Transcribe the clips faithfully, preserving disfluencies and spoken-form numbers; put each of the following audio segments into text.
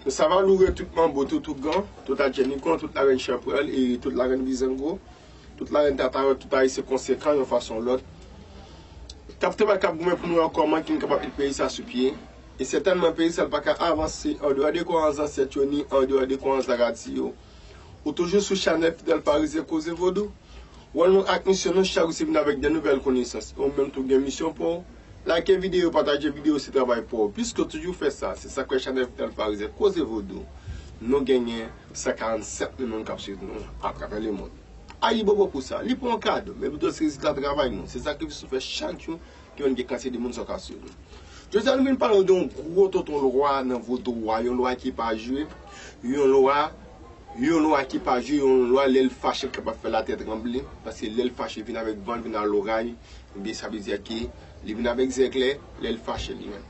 Sa va loure tout manbo, tout ougan, tout adjenikon, tout larèn chanpwèl e tout larèn bizango, tout larèn tatayòt, tout ayisyen konsekan yon fason ou lòt. K ap travay, k ap goumen pou nou wè kòman ki n kapab met peyi sa sou pye. E sètènman, peyi sa l pa ka avanse andeyò de kwayans zansèt yo ni andeyò de kwayans zarati yo. Ou toujou sou chanèl Fidèl Farizyen Koze Vodou. Wòl nou ak misyon nou chak jou se vin avèk de nouvèl konesans. E ou menm tou gen misyon pa w. Like videyo, pataje videyo, se travay pa w. Piske w toujou fè sa, se sa k fè chanèl Fidèl Farizyen Koze Vodou. Nou genyen san karannsèt mil moun k ap swiv nou atravè lemonn. Ayibobo pou sa. Li pa yon kado, men pito se rezilta travay nou. Se sakrifis nou fè chak jou ki fè n gen kantite de moun sa w ka swiv nou. Jodi a, nou vin pale w de yon gwo tonton lwa nan vodou a, yon lwa ki pa jwe, yon lwa, yon lwa ki pa jwe, yon lwa lè l fache l kapab fè latè tranble, paske lè l fache vin avèk van, vin ak loray, ebyen sa vle di ke li vin avèk zèklè, lè l fache li menm.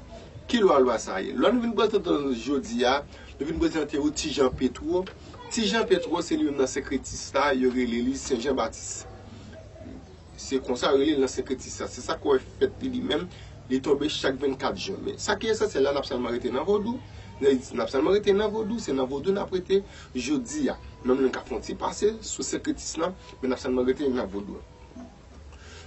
Ki lwa lwa sa ye? Lwa nou vin prezante jodi a, nou vin prezante w Ti Jan Petwo. Ti Jan Petwo se li menm nan senkretis la, yo rele li Sen Jan Batis. Se konsa yo rele l nan senkretis la. Se sa k wè fèt li li menm, li tonbe chak vennkat jen. Men sa ki esansyèl la, n ap sèlman rete nan vodou. N ap sèlman rete nan vodou, se nan vodou n ap rete jodi a. Menm lè n ka fè yon ti pase sou senkretis lan, men n ap sèlman rete nan vodou.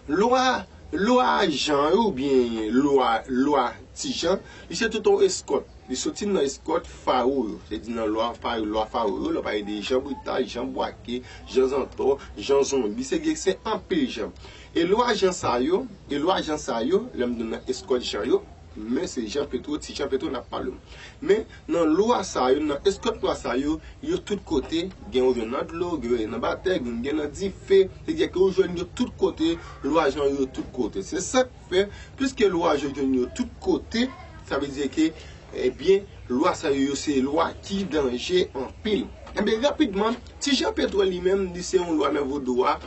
Lwa, lwa Jan yo oubyen lwa, lwa Ti Jan, li se tout yon eskòt. Li soti nan eskòt Faro yo. Se di nan lwa Faro, lwa Faro yo, lè w pale de Jan Brital, Jan Bwake, Jan Zantò, Jan Zonbi, se gen, se anpil Jan. E lwa Jan sa yo, e lwa Jan sa yo, lè m di w nan eskòt Jan yo, men se Jan Petwo, Ti Jan Petwo n ap pale w. Men nan lwa sa yo, nan eskòt lwa sa yo, yo tout kote, gen yo jwenn nan dlo, gen yo nan batèy, gen yo nan dife, se di ke yo jwenn yo tout kote, lwa Jan yo tout kote. Se sa k fè, piske lwa Jan yo jwenn yo tout kote, sa vle di ke, ebyen, lwa sa yo, yo se lwa ki danje anpil. Ebyen, rapidman, Ti Jan Petwo li menm, li se yon lwa nan vodou a,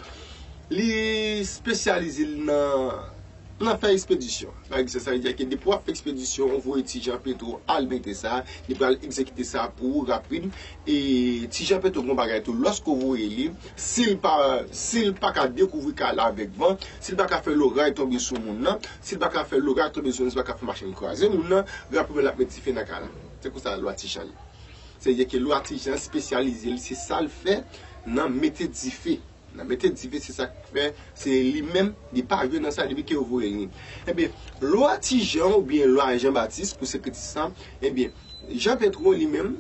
li espesyalize l nan, nan fè ekspedisyon. Sa vle di, sa vle di ke depi w ap fè ekspedisyon, ou voye Ti Jan Petwo al mete sa, li pral egzekite sa pou ou rapid. E Ti Jan Petwo gen yon bagay tou, lòske w voye li, si l pa, si l pa ka dekouvri kay la avèk van, si l pa ka fè loray tonbe sou moun nan, si l pa ka fè loray tonbe sou moun, si l pa ka fè machin kraze moun nan, rapidman l ap met dife nan kay la. Se konsa lwa Ti Jan ye. Se vle di ke lwa Ti Jan espesyalize l, se sa l fè nan mete dife. Nan mete dife, se sa k fè, se li menm, li pa jwe nan sa depi ke yo voye li. Ebyen, lwa Ti Jan oubyen lwa Jan Batis pou senkretis lan, ebyen, Jan Petwo li menm,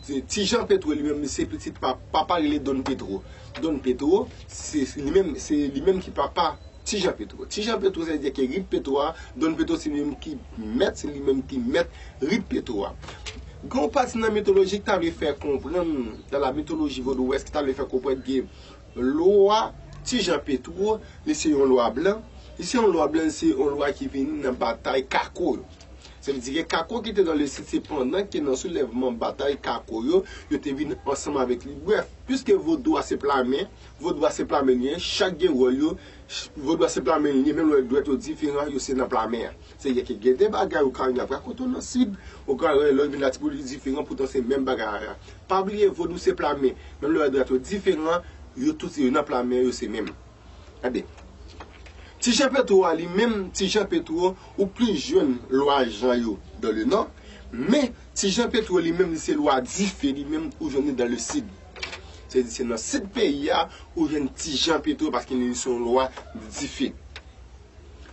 Ti Jan Petwo li menm, li se pitit pa, papa rele Don Petwo. Don Petwo, se li menm, se li menm ki papa Ti Jan Petwo. Ti Jan Petwo, sa vle di ke rit Petwo a, Don Petwo se li menm ki mèt, se li menm ki mèt rit Petwo a. Gen yon pati nan mitoloji ki ta vle fè konprann, dans la mythologie vaudouesque, ki ta vle fè konprann ke lwa Ti Jan Petwo, li se yon lwa blan. Li se yon lwa blan, li se yon lwa ki vini nan batay Kako yo. Sa vle di ke Kako ki te dans le sud, se pandan ke nan soulèvman batay Kako yo, yo te vin ansanm avèk li. Brèf, piske vodou a se pla men, vodou a se pla men li ye, chak gen wòl yo, vodou a se pla men li ye, menm lè dwèt yo diferan, yo se nan pla men an. Se vle di ke gen de bagay ou ka wè y ap rakonte w nan sid, ou ka wè lè w vin la ti pou li diferan, poutan se menm bagay la. Pa bliye, vodou se pla men, menm lè dwèt yo diferan, yo tout se nan pla men, yo se menm. Ebyen, Ti Jan Petwo a li menm, Ti Jan Petwo, ou plis jwenn lwa Jan yo dans le nord, men Ti Jan Petwo li menm, li se lwa dife li menm, ou jwenn li dans le sud. Se di se nan sid peyi a, ou jwenn Ti Jan Petwo, paske li se yon lwa dife.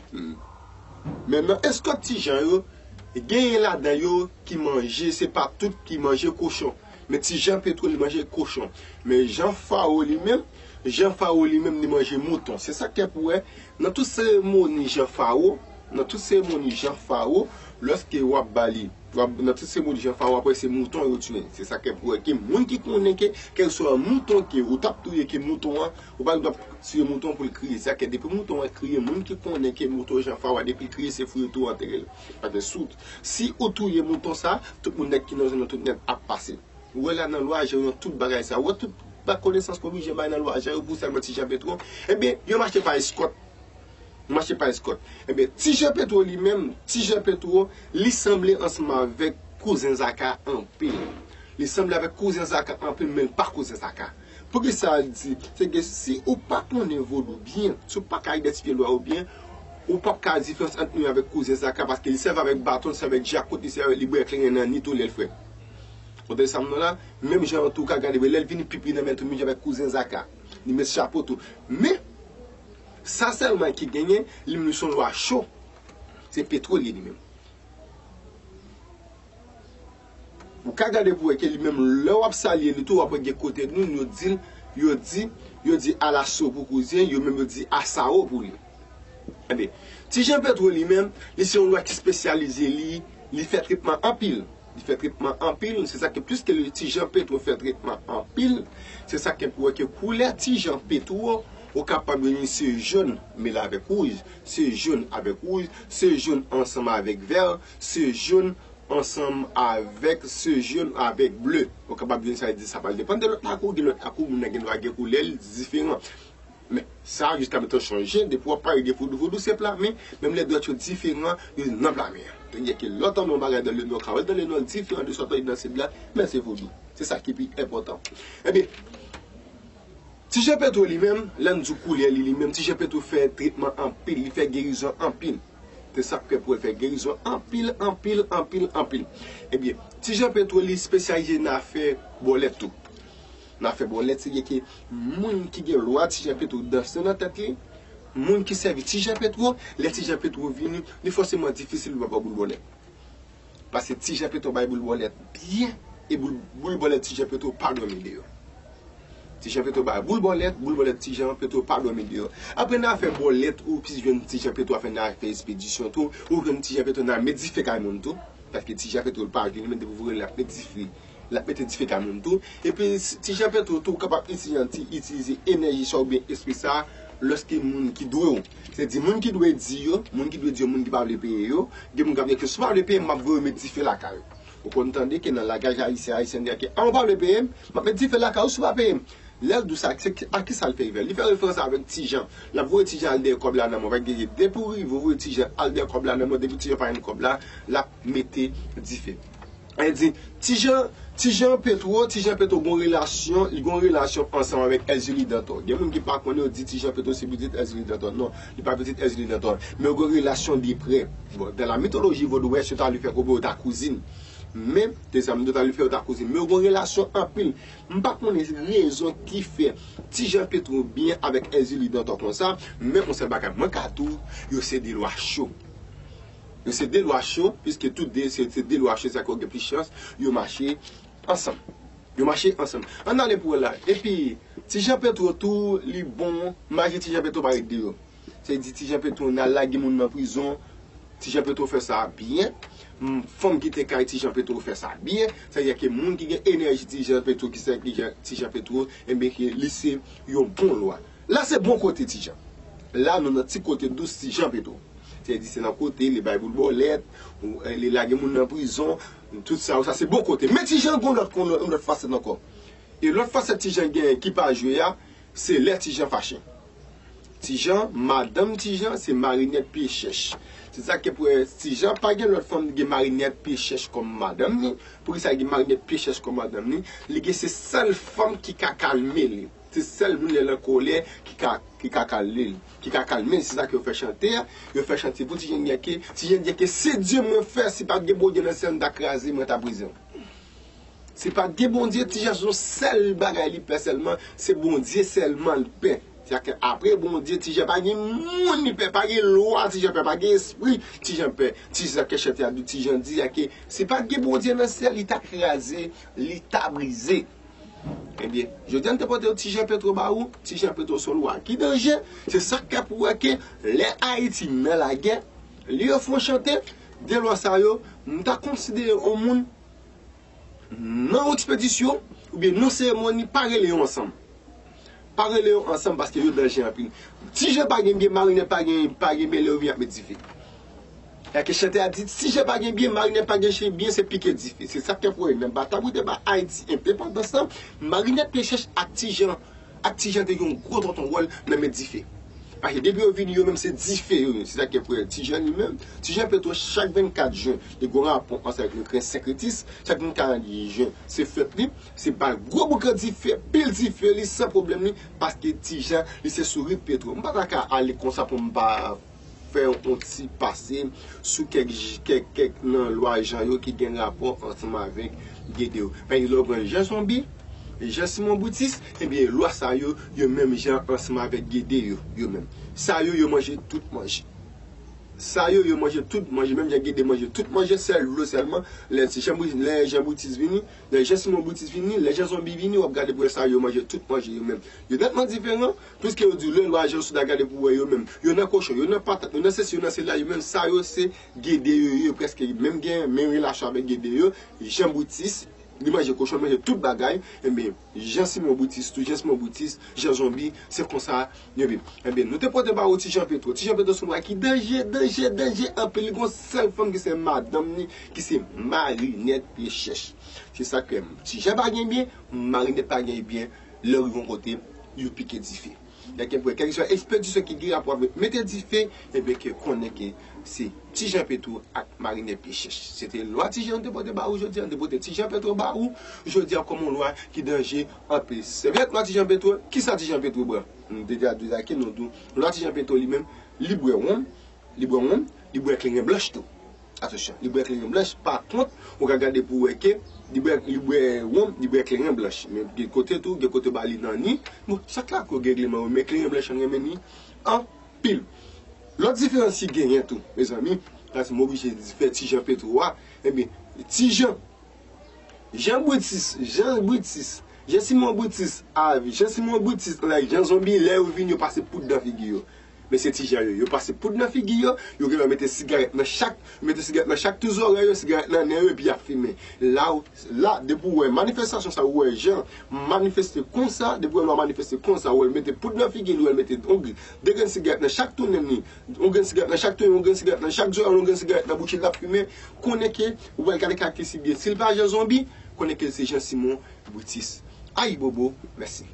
Hmm. Men nan eskòt Ti Jan yo, genyen ladan yo ki manje, se pa tout ki manje kochon. Men Ti Jan Petwo, li manje kochon. Men Jan Faro li menm, Jan Faro li menm, li manje mouton. Se sa k fè pou wè, nan tout seremoni Jan Faro, nan tout seremoni Jan Faro, lòske w ap ba li, w ap, nan tout seremoni Jan Faro, apre se mouton yo tiye. Se sa k fè pou wè ke moun ki konnen ke, kèlkeswa mouton ke ou t ap touye, ke mouton an, ou pa gen dwa tiye mouton pou l kriye. Se sa k fè depi mouton an kriye, moun ki konnen ke mouton Jan Faro a, depi l kriye, se fou yo tou antere l. Paske si, si ou touye mouton sa, tout moun nèt ki nan zòn nan tout nèt ap pase. Ou wè la nan lwa Jan yo, tout bagay sa. Ou wè tout ba konesans ke w oblije bay nan lwa Jan yo pou sèlman Ti Jan Petwo. Ebyen, yo mache pa eskòt. Mache pa eskòt. Ebyen, Ti Jan Petwo li menm, Ti Jan Petwo, li sanble ansanm avèk Kouzen Zaka anpil. Li sanble avèk Kouzen Zaka anpil, men l pa Kouzen Zaka. Poukisa l di? Se ke si ou pa konnen vodou byen, si ou pa ka idantifye lwa yo byen, ou p ap ka wè diferans ant li avèk Kouzen Zaka, paske li sèvi avèk baton, li sèvi avèk djakout, li sèvi avèk, li bwè kleren nan nit ou lè l frèt. Ou tande sa m di w la? Menm jan tou w ka gade, lè l vini pi pri nan men tou, menm jan avèk kouzen Zaka. Li met chapo tou. Men, sa sèlman ki genyen, li menm li se yon lwa cho. Se petwo l ye li menm. Ou ka gade pou wè ke li menm, lè w ap salye li tou, w ap wè gen kote nou, yo di l, yo di, yo di alaso pou kouzen, yo menm yo di asawo pou li. Ebyen, Ti Jan Petwo li menm, li se yon lwa ki espesyalize li, li fè tretman anpil. Li fè tretman anpil, se sa ke plis ke le Ti Jan Petwo fè tretman anpil, se sa ke pou wè ke koulè Ti Jan Petwo, ou kapab jwenn li se jòn mele avèk wouj, se jòn avèk wouj, se jòn ansanm avèk vè, se jòn ansanm avèk, se jòn avèk ble. Ou kapab jwenn sa, li di sa pral depann de lòt lakou, gen lòt lakou, moun nan gen dwa gen koulè l diferan. Men, sa, jiska menm tan chanje, depi w ap pale de vodou, vodou se pla men, menm lè dwèt yo diferan, yo nan pla men an. Tandis ke lè w tande yon bagay dans le nord, ka wè l dans le nord diferan de sa w tande dans sud la, men se vodou. Se sa ki pi enpòtan. Ebyen, Ti Jan Petwo li menm, lè n di w koulè li, li menm, Ti Jan Petwo fè tretman anpil, li fè gerizon anpil. Se sa k fè pou l fè gerizon anpil, anpil, anpil, anpil. Ebyen, Ti Jan Petwo li espesyalize nan afè bòlèt tou. Nan afè bòlèt, se ke moun ki gen lwa Ti Jan Petwo danse nan tèt li, moun ki sèvi Ti Jan Petwo, lè Ti Jan Petwo vini, li fòseman difisil pou pa ba boul bòlèt. Paske Ti Jan Petwo bay boul bòlèt byen, e boul, boul bòlèt Ti Jan Petwo pa dòmi deyò. Ti Jan Petwo bay boul bòlèt, boul bòlèt Ti Jan Petwo pa dòmi deyò. Apre nan afè bòlèt, ou plis jwenn Ti Jan Petwo afè nan afè espedisyon tou, ou jwenn Ti Jan Petwo nan met dife kay moun tou. Paske Ti Jan Petwo l pa vini, men depi w voye l, l ap met dife. L ap mete dife kay moun tou. Epi, Ti Jan Petwo tou kapab itilize, itilize enèji sa oubyen espri sa lòske moun ki dwe w. Se di moun ki dwe di yo, moun ki dwe di yo, moun ki pa vle peye yo, gen moun k ap di ke si w pa vle peye m, m ap voye w met dife lakay ou. Ou konn tande ke nan langaj ayisyen, ayisyen di ke, a, ou pa vle peye m, m ap met dife lakay ou si w pa peye m. Lè l di w sa, se ki, a kisa l fè referans? Li fè referans avèk Ti Jan. L ap voye Ti Jan al dèyè kòb la nan men w. Depi w rive, w voye Ti Jan al dèyè kòb la nan men w. Depi Ti Jan pa jwenn kòb la, l ap mete dife. Sa vle di, Ti Jan, Ti Jan Petwo, Ti Jan Petwo gon relasyon, li gon relasyon ansanm avèk Èzili Dantò. Gen moun ki pa konnen, yo di Ti Jan Petwo se pitit Èzili Dantò. Non, li pa pitit Èzili Dantò. Men yo gon relasyon de prè. Bon, dans la mythologie vaudouesque, yo ta vle fè konnen yo ta kouzin. Men, te sa m di, yo ta vle fè yo ta kouzin. Men yo gon relasyon anpil. M pa konnen rezon ki fè Ti Jan Petwo byen avèk Èzili Dantò konsa, men yon sèl bagay mwen ka di w, yo se de lwa cho. Yo se de lwa cho, piske tou de se, se de lwa cho, sa ke yo gen plis chans, yo mache ansanm. Yo mache ansanm. Ann ale pou wè la. Epi, Ti Jan Petwo tou, li bon, maji Ti Jan Petwo pa ret deyò. Sa vle di Ti Jan Petwo, n al lage moun nan prizon, Ti Jan Petwo fè sa byen. M, fanm ki te kay Ti Jan Petwo fè sa byen. Sa vle di ke moun ki gen enèji Ti Jan Petwo, ki se ki Jan, Ti Jan Petwo, enben ke li se yon bon lwa. La se bon kote Ti Jan. La nou nan ti kote dous Ti Jan Petwo. Sa vle di se nan kote li bay boul bòlèt, ou, eh, li lage moun nan prizon, tout sa, sa se bon kote. Men Ti Jan gon lòt, gon lòt, yon lòt fasèt ankò. E lòt fasèt Ti Jan genyen ki pa jwe a, se lè Ti Jan fache. Ti Jan, madanm Ti Jan, se Marinèt Pye Chèch. Se sa ke pou wè Ti Jan pa gen lòt fanm, li gen Marinèt Pye Chèch kòm madanm ni. Poukisa li gen Marinèt Pye Chèch kòm madanm ni? Li gen se sèl fanm ki ka kalme li. Se sèl moun lè l an kòlè ki ka, ki ka kalme l. Ki ka kalme l. Se sa ke yo fè chante a. Yo fè chante pou Ti Jan gen ke, Ti Jan gen ke se Dye mwen fè, si pa t gen Bondye nan syèl, m ta kraze, mwen ta brize. Si pa t gen Bondye, Ti Jan se yon sèl bagay li pè sèlman, se Bondye sèlman l pè. Sètadi ke apre Bondye, Ti Jan pa gen moun li pè, pa gen lwa Ti Jan pè, pa gen espri Ti Jan pè. Ti Jan ke chante a di, Ti Jan di a ke si pa t gen Bondye nan syèl, li ta kraze, li ta brize. Ebyen, jodi a n te pote Ti Jan Petwo ba ou, Ti Jan Petwo se yon lwa ki danje, se sa k fè pou wè ke lè Ayiti nan lagè, lè yo fè yon chante, de lwa sa yo, m ta konsidere yon moun nan yon ekspedisyon, oubyen nan seremoni, pa rele yo ansanm. Pa rele yo ansanm paske yo danje anpil. Ti Jan pa gen byen, Marinèt pa gen, pa gen byen, lè yo vini ap met dife. Sètadi ke chantè a di, Ti Jan pa gen byen, Marinèt pa gen chen byen, se pike dife. Se sa k te pwoye nan batay pou te ba Ayiti endepandans lan, Marinèt Pye Chèch ak Ti Jan, ak Ti Jan te gen yon gwo tonton wòl nan met dife. Paske depi yo vini, yo menm se dife yo ye. Se sa k te pwoye Ti Jan li menm. Ti Jan Petwo chak vennkat jen, li gen yon rapò ansanm avèk le grand syncrétisme. Chak vennkat jen, se fèt li. Se ba l gwo boukan dife, pil dife li san pwoblèm li, paske Ti Jan, li se sou rit Petwo. M pa ta ka ale konsa pou m pa fè yon ti pase sou kèk, kèk, kèk nan lwa Jan yo ki gen rapò ansanm avèk Gede yo. Paske lè w pran Jan Zonbi, Jan Simon Britis, ebyen, lwa sa yo, yo menm jan ansanm avèk Gede yo, yo menm. Sa yo, yo manje tout manje. Sa yo, yo manje tout manje, menm jan Gede manje tout manje, sèl dlo sèlman. Lè ti Jan Bri-, lè Jan Britis vini, lè Jan Simon Britis vini, lè Jan Zonbi vini, w ap gade pou wè sa yo manje tout manje yo menm. Yo nètman diferan, piske yo di lè lwa Jan Souda gade pou wè yo menm. Yo nan kochon, yo nan patat, yo nan sesi, yo nan sela, yo menm sa yo se Gede yo, yo prèske menm gen menm relasyon avèk Gede yo, Jan Britis, li manje kochon, li manje tout bagay, enben, Jan Simon Britis tou, Jan Simon Britis, Jan Zonbi, se konsa yo viv. Enben, nou te pote ba ou Ti Jan Petwo. Ti Jan Petwo se yon bagay ki danje, danje, danje anpil. Li gon sèl fanm ki se madanm ni, ki se Marinette Pye Chèch. Se sa k fè Ti Jan pa gen byen, Marinette pa gen byen, lè yo rive yon kote, yo pike dife. Donk, kèlkeswa ekspedisyon ki gen rapò avèk mete dife, ebyen, ke konnen ke se Ti Jan Petwo ak Marinette Pye Chèch. Se te lwa Ti Jan nou te pote ba ou jodi a, nou te pote Ti Jan Petwo ba ou jodi a kòm yon lwa ki danje anpil. Sèvyèt lwa Ti Jan Petwo, kisa Ti Jan Petwo bwè? Nou deja di sa ke nou di w, lwa Ti Jan Petwo li menm, li bwè wonm, li bwè wonm, li bwè kleren blanch tou. Atansyon, li bwè kleren blanch, pa kont, ou ka gade pou wè ke li bwè, li bwè wonm, li bwè kleren blanch. Men gen kote tou, gen kote ba li nan ni. Bon, chak lakou gen regleman yo, men kleren blanch an renmen ni anpil. Lòt diferans ki genyen tou, mezanmi, paske m oblije di fè Ti Jan Petwo a, ebyen, Ti Jan, Jan Britis, Jan Britis, Jan Simon Britis, avi, Jan Simon Britis, like, Jan Zonbi, lè yo vini, yo pase poud nan figi yo. Men se Ti Jan yo, yo pase poud nan figi yo, yo genlè mete sigarèt nan chak, yo mete sigarèt nan chak tou zòrèy yo, sigarèt nan nen yo, epi y ap fimen. La, la, depi w wè manifestasyon sa, ou wè Jan manifeste konsa, depi w wè lwa manifeste konsa, ou wè l mete poud nan figi li, ou wè l mete yon grenn, de grenn sigarèt nan chak tou nen li, yon grenn sigarèt nan chak tou, yon grenn sigarèt nan chak zòrèy, yon grenn sigarèt nan bouch li, l ap fimen, konnen ke ou pral gade karakteristik li. Si l pa Jan Zonbi, konnen ke l se Jan Simon Britis. Ayibobo, mèsi.